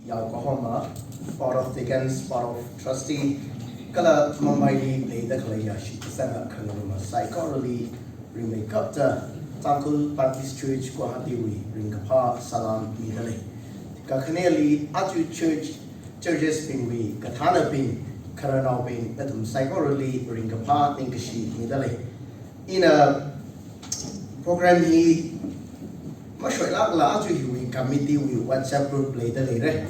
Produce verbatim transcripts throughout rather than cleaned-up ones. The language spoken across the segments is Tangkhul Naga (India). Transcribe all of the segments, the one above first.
Yaokahoma, Board of Deacons, Board of Trustee, kala Mumbai li leida khaleiya shitsanga khangaruma saikorali ringmeikapta Tangkhul Baptist Church Guwahati wui ringkaphā salam mida lei. Kakhaneli aja church, churches bingwui kathānabing, khararnaobing, nathum saikorali ringkaphā ningkashi mida lei. Ina program hi mashoilākla aja hiwui committee wui WhatsApp group leida leira.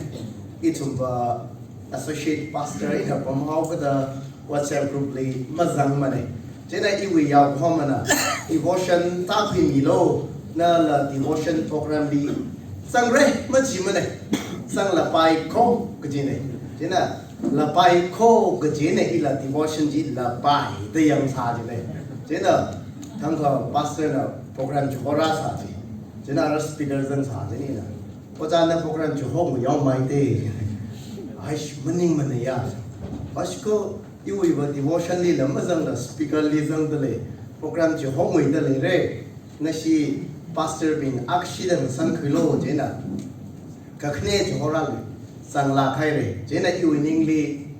Ithumva associate pastor ina pamhaokada WhatsApp group li mazangmana. Chieina iwui yaokahomana devotion tākhuimilo, nala devotion program li zangra majimana. Zanglapai kho kajina. Chieina lapai kho kajina, ila devotion chi lapai da yangsā jina. Chieina thangkha pastor na program chihorāsā ji. Chieina ara speaker zangsā jina. Ojā na program chiho nguihaomai te. Aish, maningmana ya. Aish kho iwuiva devotion lila mazangla speaker li zangda lei. Program chiho nguida leira. Nashi pastor bing akshida masankhuilo jina. Kakhane chihorāli zanglāk haira. Chieina iwui ningli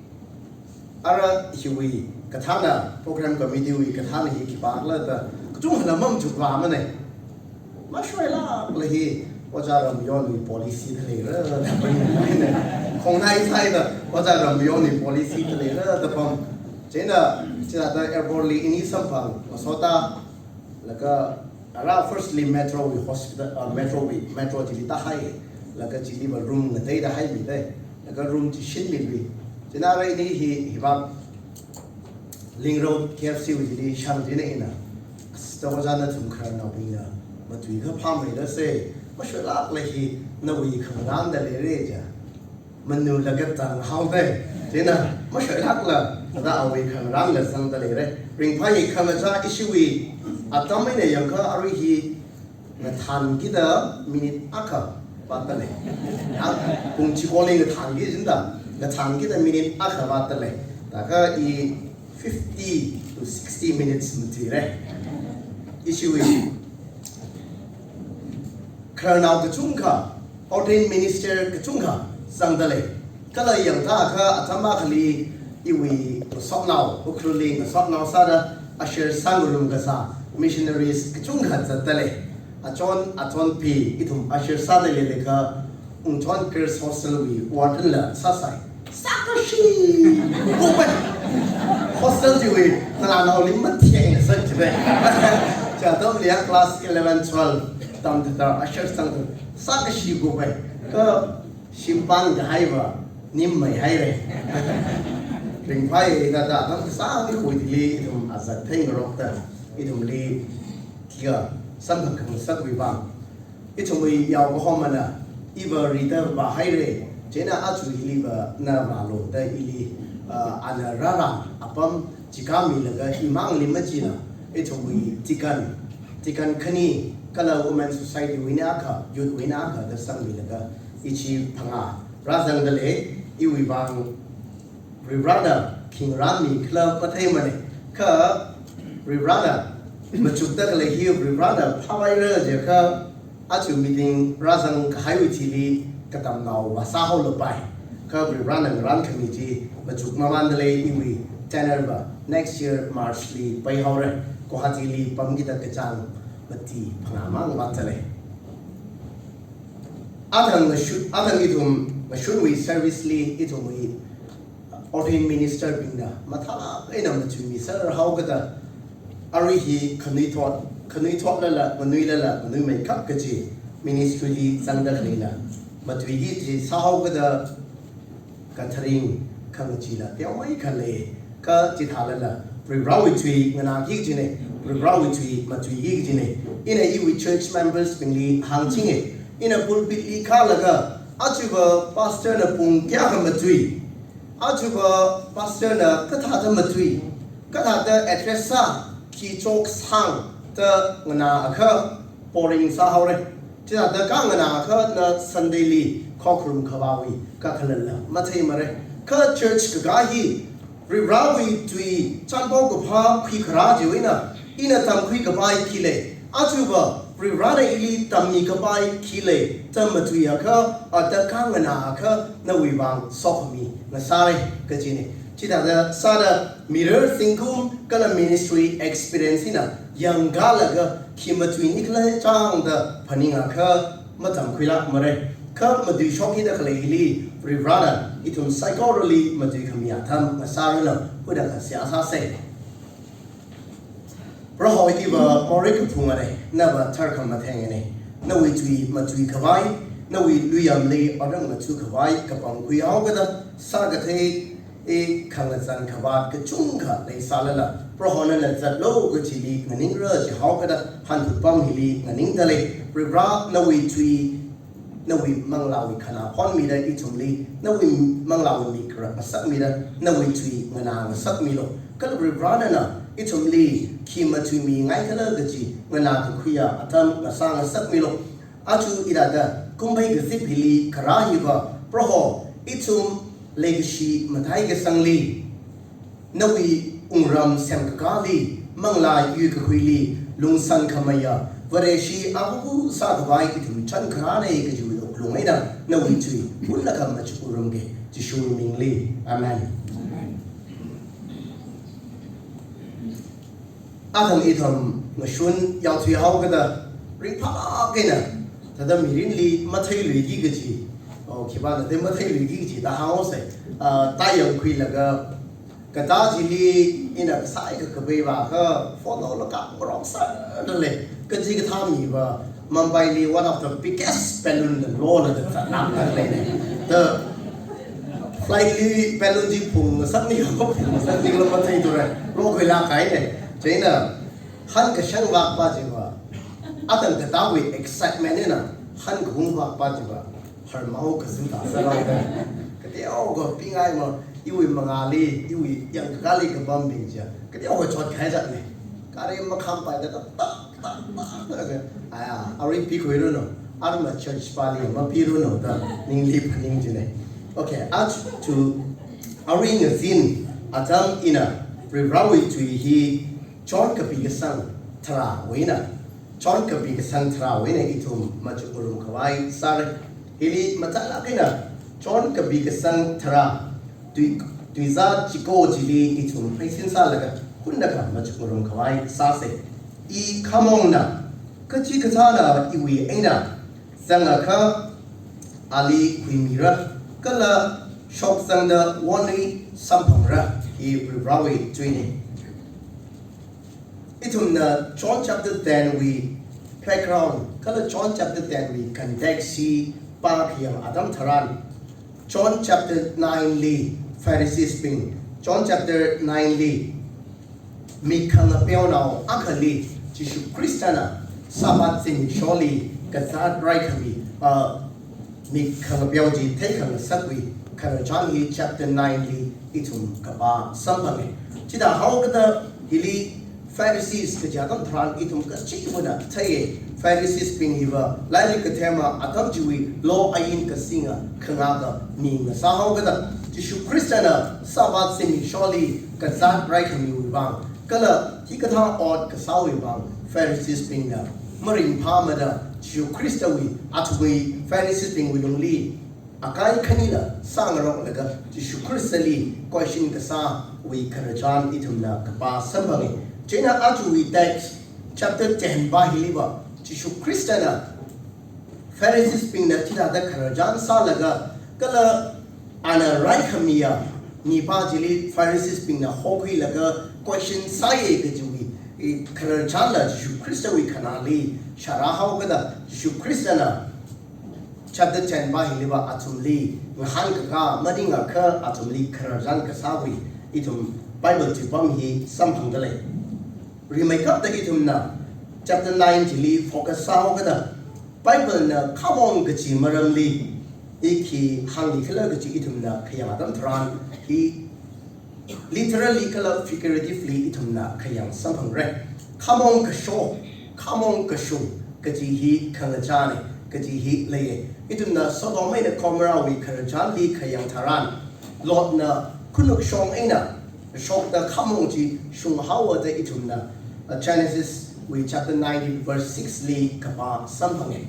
ara hiwui kathāna, program committee wui kathāna hi khipākhala da kachungkhana mamachukvāmana. Mashoilākla hi Ojā Ramyonwui policy da leira da pam. Khongnai saida Ojā Ramyonwui policy da leira da pam. Chieina chithāda airport li ini samphang masota, laga ara firstly metro wui hospital, uh, metro wui, metro chili tāhai, laga chiliva room ngateida haimida, laga room chi shinmilui. Chieina ara ini hi, hivak Ling Road K F C wui chili shang jina ina. As, ta ojā nathum khararnaobingna matuikha phāmeilāsa, mashoilākla hi nawui khangarān da leira ja. Manulaga zanghaoda. Chieina mashoilākla, thāda awui khangarānla zangda leira. Ringphāya khangachā ishiwui atam eina yangkha arui hi ngathānkida minute akha vātda lei. A, pung chikoli ngathānki jinda, ngathānkida minute akha vātda lei. Thākha i fifty to sixty minutes matuira. Ishiwui khararnao kachungkha, ordained minister kachungkha zangda lei. Kala yangthākha atam akhali iwui ngasotnao, Ukhrulli ngasotnao sāda usher sāngarum kasā missionaries kachungkha zatda lei. Achon, achon pi ithum usher sāda leilakha, Ungchon Girls Hostel wui warden la sāsai. Sākashi kupai. Hostel chiwui ngalānaoli matheng sāchipai. Chi atamli ya class eleven, twelve tamda thāda usher sāngda sākashi kupai. Kha shimpan kahaiva nimmei haira. Ringphāya thāda atam kasāngkhui chili ithum azat theingarokta ithumli khikha samphang khangasakwui vang. Ithumwui yaokahomana iva rida vāhaira, chieina aja hiliva na vālu da ili, ah, ana rārā apam chikāmilaga imangli machila, ithumwui deacon, deacon khani, kala Women Society wui eina akha, youth wui eina akha da sangmilaga ichi phangā rāzangda lei, iwui vang Varivarana khi ngarānmikhala matheimana, kha Varivarana machukda khalei hi Varivarana phāvaira jiakha aja meeting rāzang kahaiwui thili katamnao vāsāhaolapai. Kha Varivarana ngarānkhami chi machukmamanda lei, iwui tenure va next year March li paihaora, Guwahatili pamkida kachāng mati phangāmang vātda lei. Athang ngashun, athang ithum ngashunwui service li ithumwui ordained minister bingna mathālāk eina matuimiserhaokada, arui hi khanuithot, khanuithotlala, manuilala, manuimeikap kaji ministry li zangda khaleina matuiki kaji sāhaokada, katharing khangachila teomeikha lei, kha chithālala Varivarawui tui nganāki kajina, Varivarawui tui matuiki kajina. Ina iwui church members bingli hāngchinga, ina pulpit li kālaga, ajava pastor na pung kayākha matui, ajava pastor na kathāda matui, kathāda address sā, khi choksang da nganāakha boring sāhaora. Chithāda kha nganāakha na Sunday li khokharum khavāwui kakhalatla matheimara. Kha church kakā hi Varivarawui tui chānpao kaphā khuikharā chiwui eina ina tamkhui kapai khi lei, ajava Varivarana ili tammikapai khi lei, Tam matuiakha, ata khanganāakha nawui vang sokhami ngasāra kajina. Chithāda sāda mirar zingkum kala ministry experience hina yangkalaga khi matuini khala chāngda phaningakha matamkhuilākmara. Kha matuishok hida khaleili Varivarana ithum saikorali matuikhami atam ngasāranu, huda kha seihā sāsa. Proho, iva morei kaphungana, nava tharkhamathengana. Nawui tui matuikhavai, nawui luiyamli arang mathu khavai kapangkhui haokada, sākathei, e, khangazan khavāt kachungkha leisālala, Proho nana zatlu kajili nganingra jihaokada, hanthut pam hili nganingdalei. Varivara, nawui tui, nawui manglāwui khanā phonmida ithumli, nawui manglāwui mik rakngasakmida, nawui tui nganā ngasakmilu. Kala Varivara nana ithumli khi matuimingaikhala kaji nganākakhuiya atam ngasā ngasakmilu. Aja hithāda kumphei kazip hili kharā hiva, Proho, ithum leikashi mataikasangli, nawui wungram semkakāli, manglā yuikakhuili, lungsang khameiya Vareshi ahuhu sākhavai ithum chānkharāna kajiwui wuklung eina nawui tui hunlakha machukrumga, Jishuwui mingli. Amen. Athang ithum ngashun yaothui haokada, ringphālāk eina, thāda mirinli matheiluiki kaji, o, khipāna thei matheiluiki kaji da hānghaosa, ah, thā yangkhuilaga, katā chili ina kasai kakapei vākha, photo la kap ngarok sāda lei, kachikathā miva, Mumbai li one of the biggest balloon la lola da zatnam da leina. The flight li balloon chi phungngasakni, phungngasakni la matheithura, lokhuilāk kahaina. Chieina, hankashang vākpa chiva, athang katāwui excitement eina, hankahung vākpa chiva, harmao kazu tāsālāka. Kateokha pingaima, iwui mangāli, iwui yangkakāli kapambing chiya, kateokha chotkahai zatna. Gari makhampaida, tak, tak, tak, tak, tak. Aya, arui pikhuiranu, arma church pali mapiranu da ningli phaning china. Okay, aja arui ngazin atam ina Varivarawui tui hi John kapi kasang tharāwui eina, John kapi kasang tharāwui eina ithum machukngarum khavai sāra. Hili machālāk eina John kapi kasang tharā tui, tuizā chiko chili ithum pheisin sālaga hunlakha machukngarum khavai sāsa. I khamongna, kachikathāna iwui eina zangakha ali huimira, kala shokzangda wonli samphangra, hi Varivarawui tuina. Ithumna John chapter ten wui background, kala John chapter ten wui context hi pākhayang atam tharan, John chapter nine li Pharisees bing, John chapter nine li mik khangapeonao akhali Jishu Khristana Sabbath zimiksholi kazāt raikhami, ah, mik khangapeo chi theikhangasakwui khararchan hi chapter nine li ithum kapā samphanga. Chithāhaokada hili Pharisees kaja atam tharan ithum kachivana theiya. Pharisees bing hiva lairik kathema atam chiwui law ain kasinga khangaka mi ngasāhaokada, Jishu Khristana Sabbath zimiksholi kazāt raikhamiwui vang, kala hikathā ot kasāwui vang Pharisees bingna maringphāmada Jishu Khristawui, athumwui Pharisees bingwui lungli akai khanina sāngaroklaga Jishu Khristali question kasāwui khararchan ithumna kapā samphanga. Chieina ajawui text chapter ten pā hiliva Jishu Khristana Pharisees bingna chithāda khararchan sālaga, kala ana raikhamiya nipā chili Pharisees bingna hokhuilaga question sāya kajiwui, i, khararchanla Jishu Khristawui khanāli shārāhaokada, Jishu Khristana chapter ten pā hiliva athumli ngahānkakā maningakha athumli khararchan kasāwui ithum Bible tuipam hi samphangdalei. Rimeikapta ithumna chapter nine chili focus sāhaokada, Bible na khamong kaji maramli i khi hānglikhala kaji ithumna khayang atam tharan hi literally kala figuratively ithumna khayang samphangra. Khamong kasho, khamong kashung kaji hi khangachāna, kaji hi leiya. Ithumna Sodom eina Gomorrahwui khararchanli khayang tharan, Lotna khanukshong eina shokta khamong chi shunghaowa da ithumna, uh, Genesis wui chapter nineteen verse six li kapā samphanga.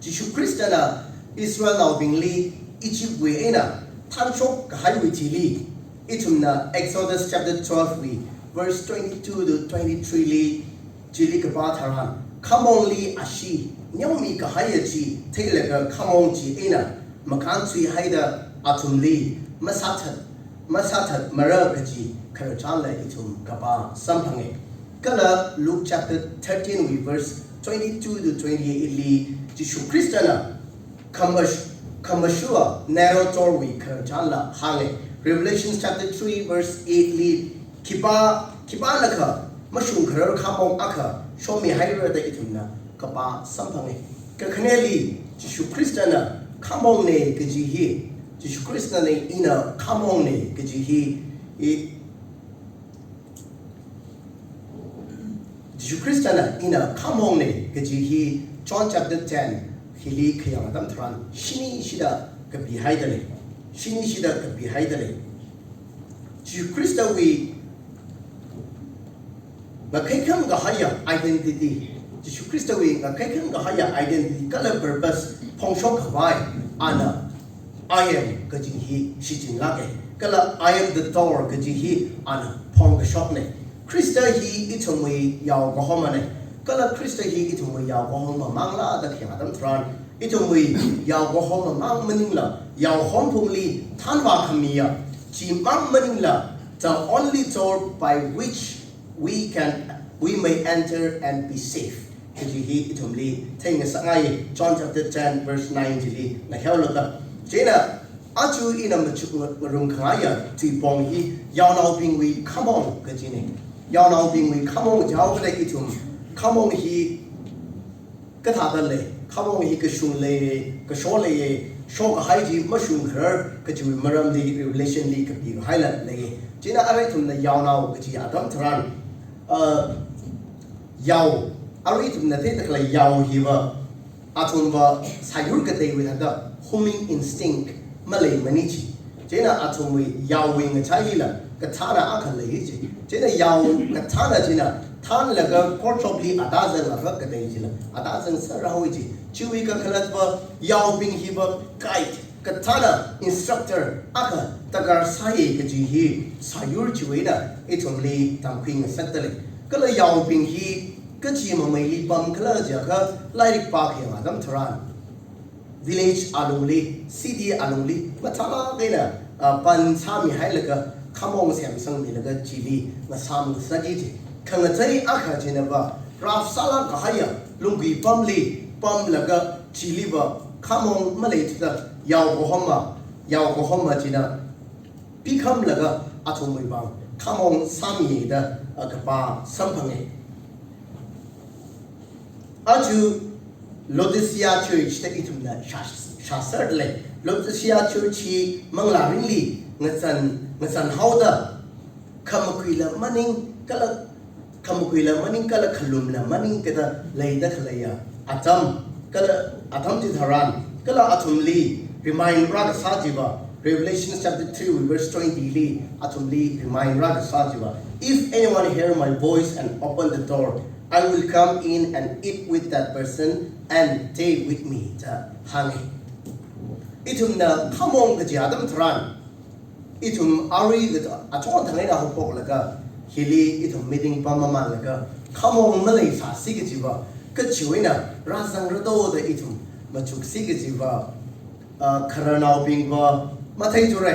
Jishu Khristana Israelnaobingli Egyptwui eina thanshok kahaiwui thili, ithumna Exodus chapter twelve wui verse twenty-two to twenty-three li, chili kapā tharan, khamongli ashee neomi kahaiya chi theilaga khamong chi eina makānchui haida athumli masāthat, masāthatmara kaji khararchanla ithum kapā samphange. Kala Luke chapter thirteen wui verse twenty-two to twenty-eight li Jishu Khristana khamash-, khamashua narrow doorwui khararchanla hānge. Revelation chapter three verse eight li khipā, khipānakha mashungkharar khamong akha shomihaira da ithumna kapā samphange. Kakhaneli Jishu Khristana khamongne kaji hi, Jishu Khristana ina khamongne kaji hi, i, Jishu Khristana ina khamongne kaji hi John chapter ten hili khayang atam tharan shinishida kapihaida lei. Shinishida kapihaida lei. Jishu Khristawui ngakheikhang kahaiya identity, Jishu Khristawui ngakheikhang kahaiya identity kala purpose phongshok khavai ana "I am" kaji hi shichinlāke. Kala "I am the door" kaji hi ana phongkashokne. Khrista hi ithumwui yaokahomane. Kala Khrista hi ithumwui yaokahoma mangla da khayang atam tharan, ithumwui yaokahoma mang maningla, yaohom phungli thanvā khamiya chi mang maningla, the only door by which we can, we may enter and be saved kaji hi ithumli theingasakngai. John chapter ten verse nine chili ngaheolaga. Chieina aja ina machuk nga-, ngarumkhangaiya tuipong hi yaonaobingwui khamong kajine. Yaonaobingwui khamong jihaokada ithum khamong hi kathāda lei, khamong hi kashung lei, kasho lei, shokahai chi mashungkharar kajiwui maramli Revelation li kapihaila lei. Chieina arui ithumna yaonao kaji atam tharan, uh, yao, arui ithumna theida khalei yao hiva, athumva sāyur kateiwui thāda homing instinct maleimana chi. Chieina athumwui yaowui ngachailila kathāna akha lei chi. Chieina yao kathāna china thanlaga courtroom li atazanglaga katei chila atazangserhaowa chi. Chiwui kakhalatva yaobing hiva guide, kathāna instructor akha darkar sāi kaji hi sāyur chiwui eina ithumli tamkhui ngasakda lei. Kala yaobing hi kachi mameili pamkhala jiakha lairik pākhayang atam tharan, village alungli, city alungli, mathālāk eina, ah, pan sāmihailaga, khamong semsangmilaga chili ngasam ngasaki chi. Khangatei akha chinava, rough sālāk kahaiya lunggui pamli pamlaga chiliva khamong maleithuda yaokahoma, yaokahoma china pikhamlaga athumwui vang khamong sāmida, ah, kapā samphange. Aja Laodicea Church da ithumna shā-, shāserda lei. Laodicea Church hi manglā ringli ngazan, ngazanhaoda, khamakhuila maning kala, khamakhuila maning kala khalumla maning kada leida khaleiya atam, kala atam chitharan, kala athumli remind rākasā chiva, Revelation chapter three verse twenty li athumli remind rākasā chiva, "If anyone hear my voice and open the door, I will come in and eat with that person and they with me," da hānge. Ithumna khamong kaji atam tharan, ithum arui kato achon thang eina haophoklaga, hili ithum meeting pam mamanlaga, khamong maleisāsi kajiva, kachiwui eina rāzangrato da ithum machuksi kajiva, ah, khararnaobingva matheithura.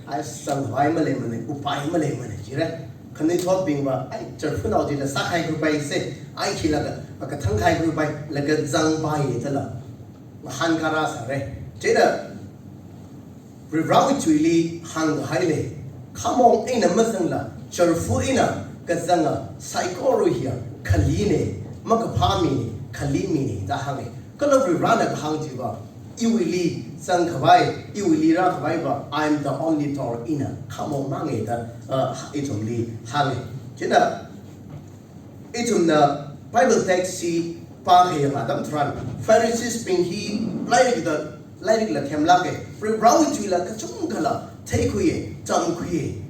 Ai, zangkhavai maleimana, upai maleimana jira. Khanuithotbingva, ai, charfunao chila sākhaikhuipaise, ai, khilaga, kathangkhaikhuipai, laga zangpai dala ngahānkharā sāra. Chieina Varivarāwui tuili hāngkahai lei, khamong eina mazangla, charfu eina kazanga saikora hiya khaline, makaphā mine, khali mine da hānge. Kala Varivarāna kahāng chiva, iwuili zangkhavai, iwuili rākhavaiva, "I am the only door," ina khamong mange da, uh, ithumli hānge. Chieina ithumna Bible text chi pākhayang atam tharan, Pharisees bing hi lairikda, lairikla themlāke, Varivarāwui tuila kachungkhala theikhuiye, tamkhuiye.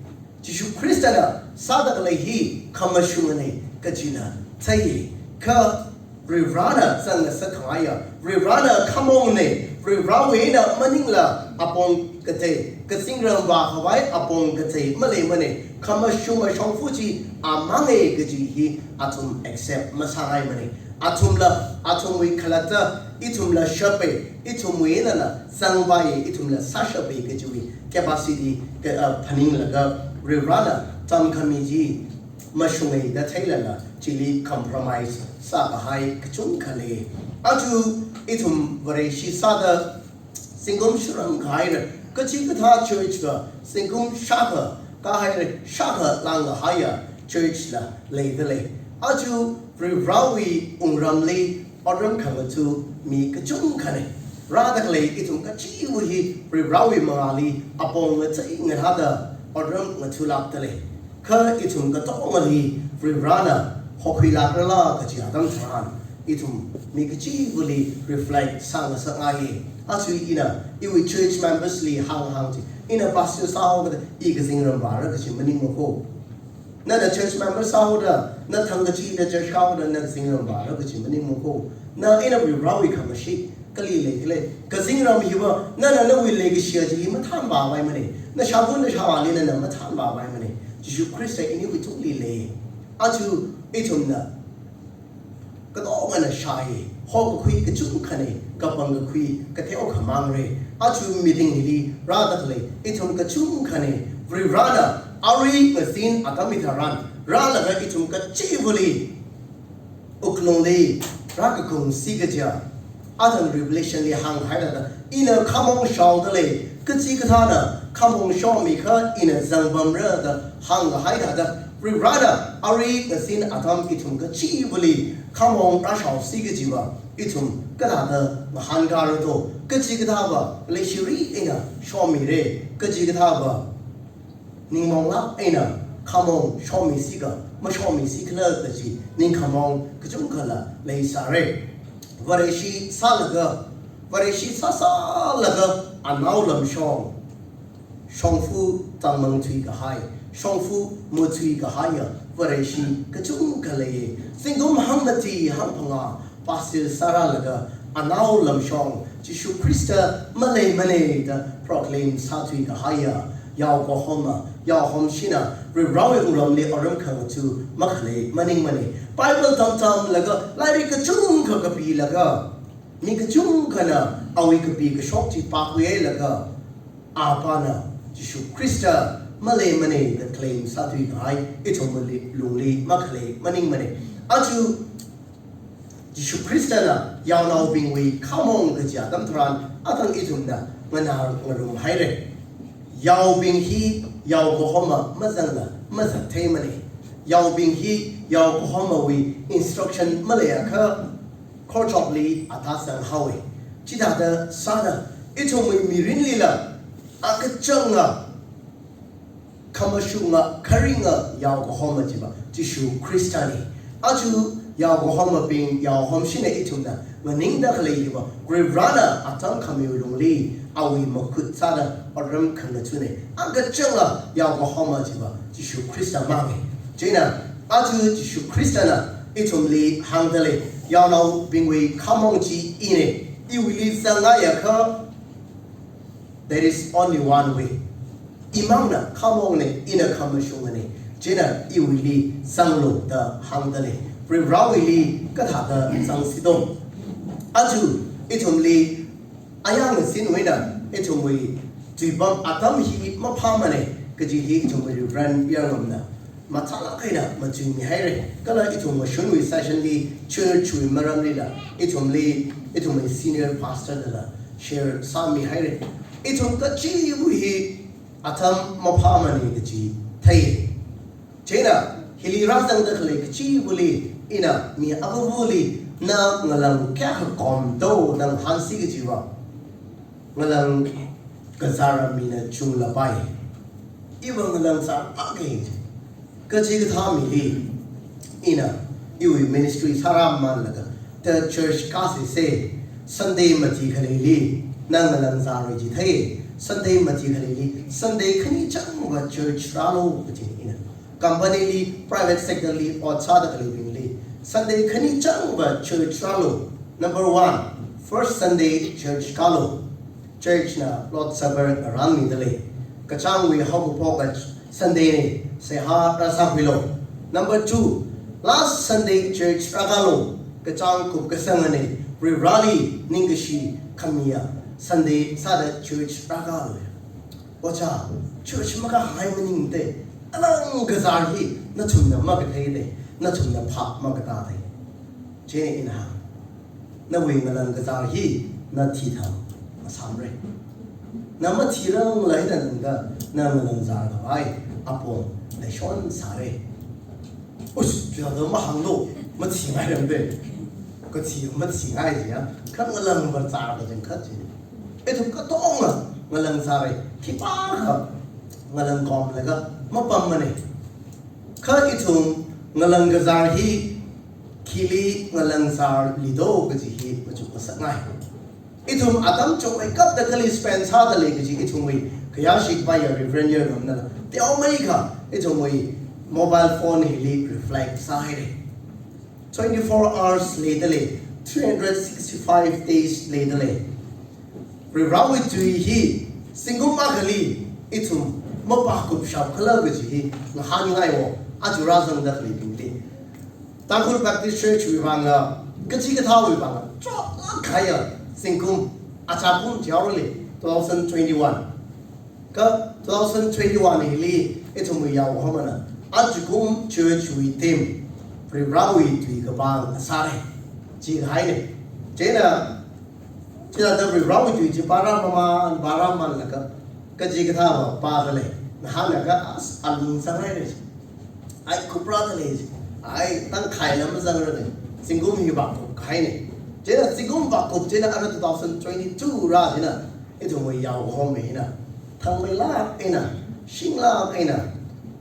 Jishu Khristana sāda khalei hi khamashungane kajila theiye. Kha Varivarana zanga sākhangaiya, Varivarana khamongna, Varivarawui eina maningla apong katei, kazingram vākhavai apong katei maleimana, khamashunga shongfa chi amangna kaji hi athum accept masāngaimana. Athumla, athumwui khalatta, ithumla shapa, ithumwui einala zangvai, ithumla sāshapa kajiwui capacity ka, uh, phaninglaga Varivarana tamkhami chi mashunga da theilala, chili compromise sākahai kachungkha lei. Aja ithum Vareshi sāda zingkum shāram kahaira, kachikathā church va zingkum shākha kahaira, shākha langkahaiya church la leidalei. Aja Varivarawui wungramli otram khangatha mi kachungkhana. Rāda khalei ithum kachiva hi Varivarawui mangāli apong ngachei ngathāda otram ngathālākdalei. Kha ithum katongali Varivarana hokhuilākrala kaji atam tharan, ithum mi kachivali reflect sāngasakngai. Aja ina iwui church members li hānghāng chi, ina pastor sāhaoda i kazingram vāra kaji maningmako. Nana church member sāhaoda, na thangkachida church kāhaoda na kazingram vāra kaji maningmako. Na eina Varivarawui khamashi kali leikhala? Kazingram hiva nana nawui leikashiya chili mathānvāpaimana. Nashāva nashāvāli nana mathānvāpaimana. Jishu Khrista iniwui tungli lei. Aja ithumna katongana shāi, hokakhui kachungkhana, kapangkakhui kateokha mangra. Aja meeting hili rāda khalei ithum kachungkhana, Varivarana ari ngazin atam hitharan rālaga ithum kachivali wuklungli rākakungsi kajiya. Athang Revelation li hānghaida, ina khamong shaodalei, kachikathāna khamong shaomikha ina zangpamra da hāngkahai thāda, Varivarana ari ngazin atam ithum kachivali khamong rāshaosi kajiva ithum kathāda ngahānkāra to, kachikathāva leishiri eina shaomira, kachikathāva ningmaonglāk eina khamong shaomisi ka mashaomisi khala kaji ningkhamong kachungkhala leisāra. Vareshi sālaga, Vareshi sāsālaga anao lamshong, shongfa tangmang thuikahai, shongfa mathuikahaiya Vareshi kachungkha lei. Zingkum hangmati hangphangā pastor sārālaga anao lamshong, Jishu Khrista maleimana da proclaim sāthuikahaiya yaokahoma, yaohomshina Varivarawui wungramli otram khangatha makhalei maningmana. Bible tamtamlaga, lairik kachungkha kapilaga, mi kachungkhana awui kapi kashok chi pākhuihailaga, apāna Jishu Khrista maleimana da claim sāthuikahai ithumwui lungli makhalei maningmana. Aja Jishu Khristana yaonaobingwui khamong kaji atam tharan, athang ithumna nganā ngarumhaira. Yaobing hi yaokahoma mazangla mazattheimana. Yaobing hi yaokahomawui instruction maleiakha khorchopli athā zanghaowa. Chithāda sāda ithumwui mirinlila akachanga, khamashunga, kharinga yaokahoma chiva Jishu Khristana. Aja yaokahomabing, yaohomshina ithumna nganingda khalei hiva, Varivarana atam khamiwui lungli awui makhut sāda otram khangathana. Akachanga yaokahoma chiva Jishu Khrista mangna. Chieina aja Jishu Khristana ithumli hāngdalei, yaonaobingwui khamong chi ina, iwuili zangngaiakha, there is only one way. Imangna khamongna, ina khamashungana, chieina iwuili zanglu da hāngdalei. Varivarawuili kathāda zangsi to? Aja ithumli ayang ngazinwui eina ithumwui tuipam atam hi maphāmana kaji hi ithumwui Reverend Yarngamna mathālāk eina matuimihaira. Kala ithum ngashunwui session li church wui maramlila ithumli, ithumwui senior pastor nala share sāmihaira. Ithum kachiva hi atam maphāmana kaji thei. Chieina hili rāzangda khalei kachivali ina mi avavali, na ngalang kayākha kom to da ngahānsi kajiva, ngalang kazāra mina chunglapai. Iva ngalang zāra akha. Kachikathā mili ina iwui ministry sārāmanlaga, the church kāsisa, Sunday mati khaleili na ngalang zāroi jithei. Sunday mati khaleili, Sunday khani changva church rālu kaji ina. Company li, private sector li ot sāda khaleibingli, Sunday khani changva church rālu. Number one, first Sunday church kālu. Church na Lord Supper ngarānmidalei. Kachāngwui haokaphok Sunday na, seihā rāsākhuilu. Number two, last Sunday church rākālu. Kachāng kupkasangana, Varivarali ningkashi khamiya Sunday sāda church rākālu. Oja, church makāhai maningmana, alang kazār hi nathumna makatheida, nathumna phap makatāda. Chieina ina hāng, nawui ngalang kazār hi na thithang masāmara. Na mathirang laida nangda, na ngalang zārkhavai apong leishon sāra. Ush, chithāda mahānglu, mathingairamda. Kathi mathingai jiya, kha ngalang bazār kajing khat chi. Ithum katonga ngalang zāra, khipākha ngalang komlaga mapammana. Kha ithum ngalang kazār hi khili ngalang zārli do kaji hi machuk ngasakngai. Ithum atam chungmeikapta kali spend sādalei kaji ithumwui khayāshi kapaiya Reverend Yarngamna teomeikha ithumwui mobile phone hili reflect sāhaira. Twenty-four hours leidalei, three hundred sixty-five days leidalei. Varivarawui tui hi zingkum akhali ithum mapākupshap khala kaji hi ngahānngai wo, aja rāzangda khaleibingli. Tangkhul Baptist Church wui vangla, kachikathāwui vangla, chotlāk kahaiya zingkum, achakum jihaoralei, two thousand twenty-one. Kha two thousand twenty-one hili ithumwui yaohomana, ajakum church wui theme, Varivarawui tui kapā ngasāra, chi kahaina. Chieina, chithāda Varivarawui tui chi pārāmamān, pārāmamānlaga, kachikathāva pādalei. Nahānlaga as alung sāngaira. Ai, kuprādalei. Ai, tangkhaila mazangrana. Zingkum hi vākup kahaina. Chieina zingkum vākup chieina ara two thousand twenty-two rā chieina, ithumwui yaohom hina, thangmeilāk eina, shinglāk eina,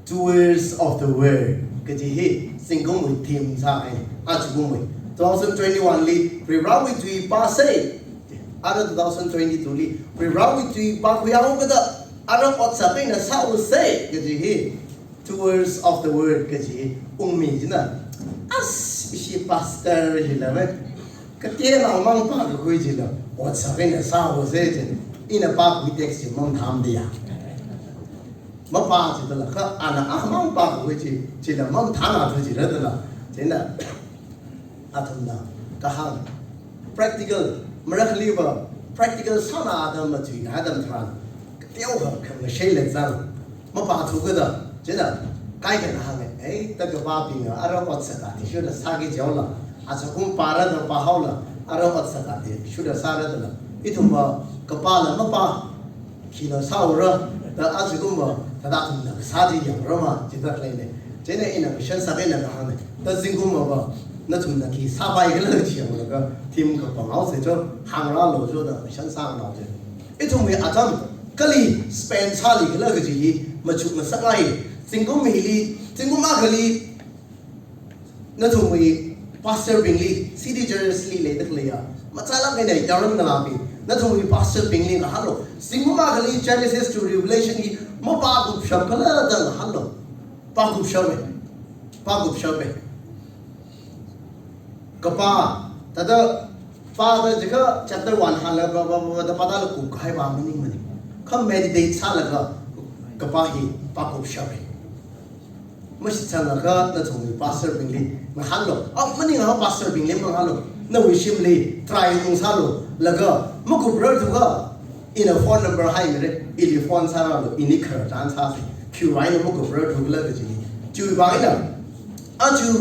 Doers of the Word kaji hi zingkumwui theme sāhaina. Ajakumwui, two thousand twenty-one li Varivarawui tui pāsa. Ara two thousand twenty-two li Varivarawui tui pākhuihaokada, ara otsak eina sāusa kaji hi Doers of the Word kaji ungmi china, as ishi pastor hila ve, kateonao mang pākakhui chila otsak eina sāusa chi. Ina pākhui text chi mamathāmada ya. Mapā chidala kha ana amang pākhui chi, chila mamathānathu jira dala. Chieina athumna kahāng, practical, marakhaliva practical sāna atam matui atam tharan, teokha khangasheila zang, mapāthukada, chieina kaikhana hānga, ei, ta kapābingva ara otsak athishurda sāki jihaola, achakum pārada pāhaola, ara otsak athishurda sāra dala. Ithumva kapāla mapā, khila sāura, da ajakumva thāda athumna kasā chi yangrama, chithā khaleina. Chieina ina kashan sākahaina kahāngna. Da zingkumva nathumna khi sāpai khala chi yanglaga, theme kapanghaosa cho, hāngrālu cho da kashan sānao chi. Ithumwui atam kali spend sāli khala kaji hi machuk ngasakngai. Zingkum hili, zingkum akhali nathumwui pastor bingli, city churches li leida khaleiya, machālāk eina yaron ngalābing, nathumwui pastor bingli ngahānlu. Zingkum akhali Genesis to Revelation hi mapākupshap khala da ngahānlu. Pākupshapa. Pākupshapa. Kapā, thāda pāda jiakha chapter one hānlaga, pā, pā, pā, da pāda la kupkahai pa maningmana. Kha meditate sālaga kapā hi pākupshapa. Mashitsangakha nathumwui pastor bingli ngahānlu. Ap maninga pastor bingli mangahānlu. Nawui shimli try ungsālu. Laga makuprarthukha ina phone number haimira. Ili phone sārālu. Ini khararchan sāsa. Khiwuivang eina makuprarthu khala kaji. Chiwuivang eina, aja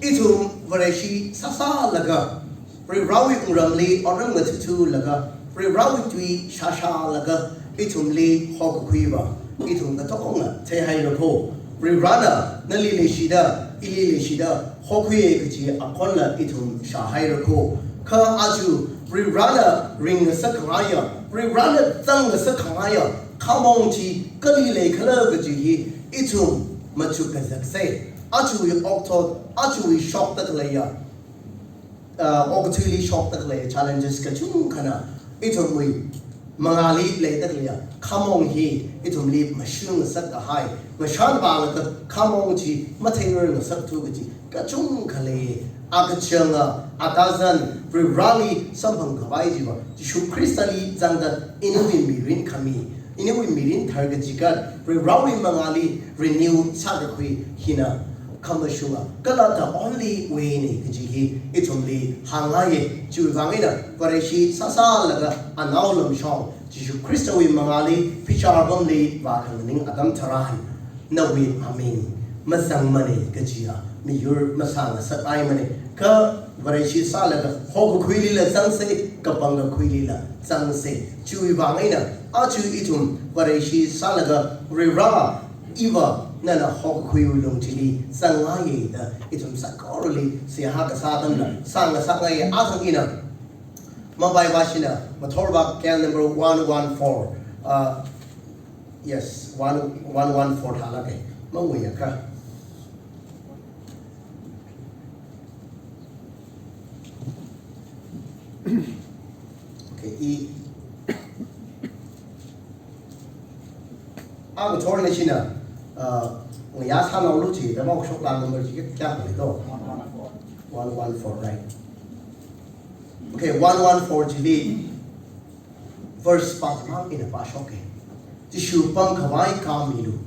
ithum Vareshi sāsālaga, Varivarawui wungramli otram ngathāthulaga, Varivarawui tui shāshālaga, ithumli hokakhuiva, ithum katonga theihairakho. Varivarana nali leishida, ili leishida hokhuiya kaji akhonla ithum shāhairakho. Kha aja Varivarana ringngasak khangaiya, Varivarana zangngasak khangaiya khamong chi kali leikhala kaji hi ithum machuk ngasaksa. Ajawui okthot, ajawui shokda khaleiya, uh, okathuili shokda khalei challenges kachungkhana ithumwui mangāli leida khaleiya khamong hi ithumli mashung ngasak kahai, ngashan pālaga khamong chi matheiroi ngasakthu kaji kachungkha lei. Akachanga, atazan, Varivarali samphang khavai chiva, Jishu Khristali zangda iniwui mirin khami, iniwui mirin tharkachikat, Varivarawui mangāli renew sākakhui hina khamashunga, kala the only way na kaji hi ithumli hāngngaiya. Chiwui vang eina Vareshi sāsālaga anao lamshong Jishu Khristawui mangāli bichar pamli vākhanganing atam tharan, nawui aming mazangmana kajiya miyur masāngasakngaimana. Kha Vareshi sālaga hokakhuilila zangsa, kapangkakhuilila zangsa. Chiwui vang eina aja ithum Vareshi sālaga Varivara, iva nana hokakhuiwui lung chili zangngaiya da ithum saikorali seihā kasā atamla sāngasakngaiya. Athang ina Mumbai vāshina, Mathorvak K L number one one four. Uh, yes, one, one one four thālāka. Mangui akha. Okay, i. Ang thor na shina, uh, ngayā sānaolu chi, da mau shokla number chi kya kya kali to? One one four, right? Okay, one one four chili verse pāmang ina pāshoka. Jishu pamkhavai kha milu.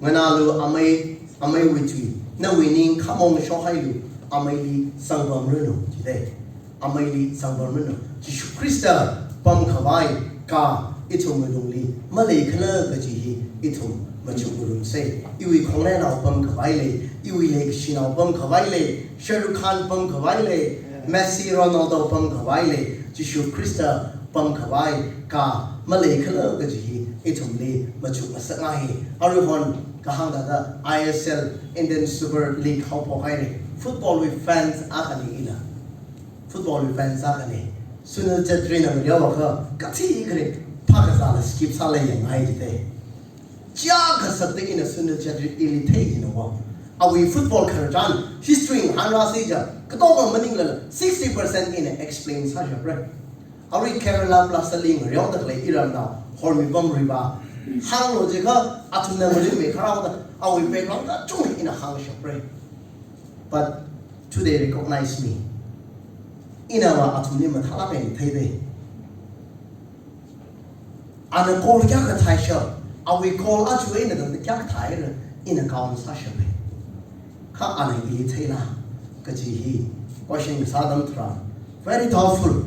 Nganālu amei, ameiwui tui. Nawui ning khamong shohailu. Ameili sangpamranu, jidei. Ameili sangpamranu. Jishu Khrista pamkhavai kha ithumwui lungli maleikhala kaji hi ithum machukngarumsa. Iwui khongnainao pamkhavai lei, iwui leikashinao pamkhavai lei, Shah Rukh Khan pamkhavai lei, Messi, Ronaldo pamkhavai lei, Jishu Khrista pamkhavai kha maleikhala kaji hi ithumli machukngasakngai. Aruihon kahāng thāda I S L, Indian Super League haophok haira. Football wui fans akhana ila. Football wui fans akhana. Sunil Chhetrina ngareoakha kachi kare phākazāla skip sāla yangngai jidei. Chiyākha sakta ina Sunil Chhetrili theikajina va. Awui football khararchan history ngahānrāsi ja, katonga maninglala sixty percent ina explain sāshapra. Arui Kerala Blastali ngareoda khalei iramnao Hormipam Riva hānglu jiakha athumna ngarinmei kharāoda awui background kachungkha ina hāngshapra. But today recognize me. Inava athumli mathālāk eina theidei. Ana goal kayākha thāsha, awui goal aja eina tangda kayākha thāhaira, ina count sāshapa. Kha ana ili theila kaji hi question kasā atam tharan, very doubtful.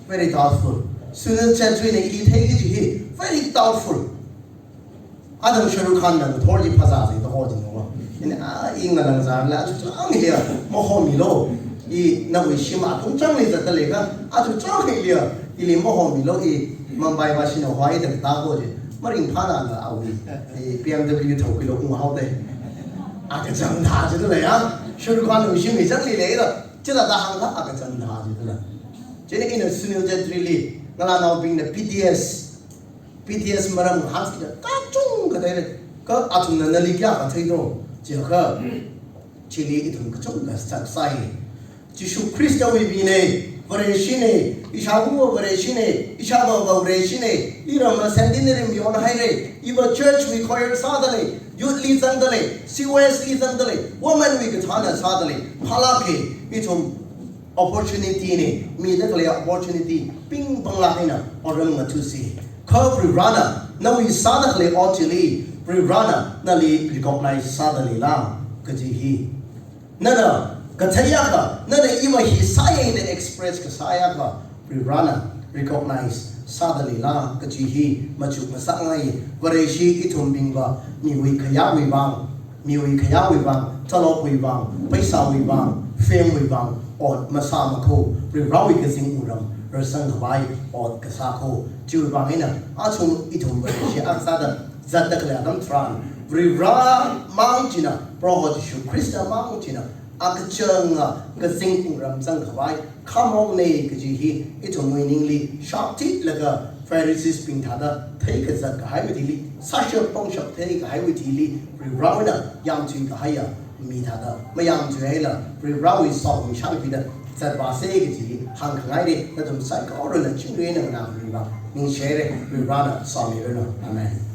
Very doubtful. Sunil Chhetrina ili thei kaji hi very doubtful. Atam Shah Rukh Khanna ngathor chi phazā sai da ho jing ho. Ina, ah, i ngalāngzarla aja chang hi lia, mahomilu. I nawui shim atung chang hi zatda leikha, aja chang hi lia, ili mahomilu, i Mumbai vāshina hoi da ta ho je. Maringphānala awui, i B M W thaokhuilu unghaodei. Akachang thā jida leiya. Shah Rukh Khanwui shim hi chang hi leida. Chithāda hāngkha akachang thā jida lei. Chieina ina Sunil Chhetrili ngalānaobingna B T S B T S maram hāngsi kachungkha theira. Kha athumna nali kayākha theido jiakha, chili ithum kachungkha stuck sāi. Jishu Khristawui mina, Vareshina, ishāvā Vareshina, ishāvā Vareshina, iramva centenary mayon haira, iva church wui choir sāda lei, youth li zangda lei, C O S li zangda lei, women wui kathāna sāda lei, phālāka, ithum opportunity na, mida khalei opportunity pingpanglāk eina otram ngathusi. Kha Varivarana nawui sāda khalei ot chili, Varivarana nali recognize sāda leila kaji hi. Nana kathei akha, nana iva hi sāya da express kasā akha, Varivarana recognize sāda leila kaji hi machukngasakngai. Vareshi ithumbingva miwui khayāwui vang, miwui khayāwui vang, talopwui vang, paisāwui vang, famewui vang ot masāmakho, Varivarawui kazing wungram rarsangkhavai ot kasākho. Chiwui vang eina aja ithum Vareshi akha sāda zatda khalei atam tharan, Varivara mang china, Proho Jishu Khrista mang china, akachanga kazing wungram zangkhavai khamongna kaji hi ithumwui ningli shaptitlaga Pharisees bing thāda theikazat kahaiwui thili, sāshap pangshap theikahaiwui thili, Varivarawui eina yāmthui kahaiya mi thāda mayāmthuihaila, Varivarawui somi shānkhuida zatvāsa kaji hāngkhangaina. Nathum saikorana chingri eina nganāmida ningshihaira. Varivarana somiranu. Amen.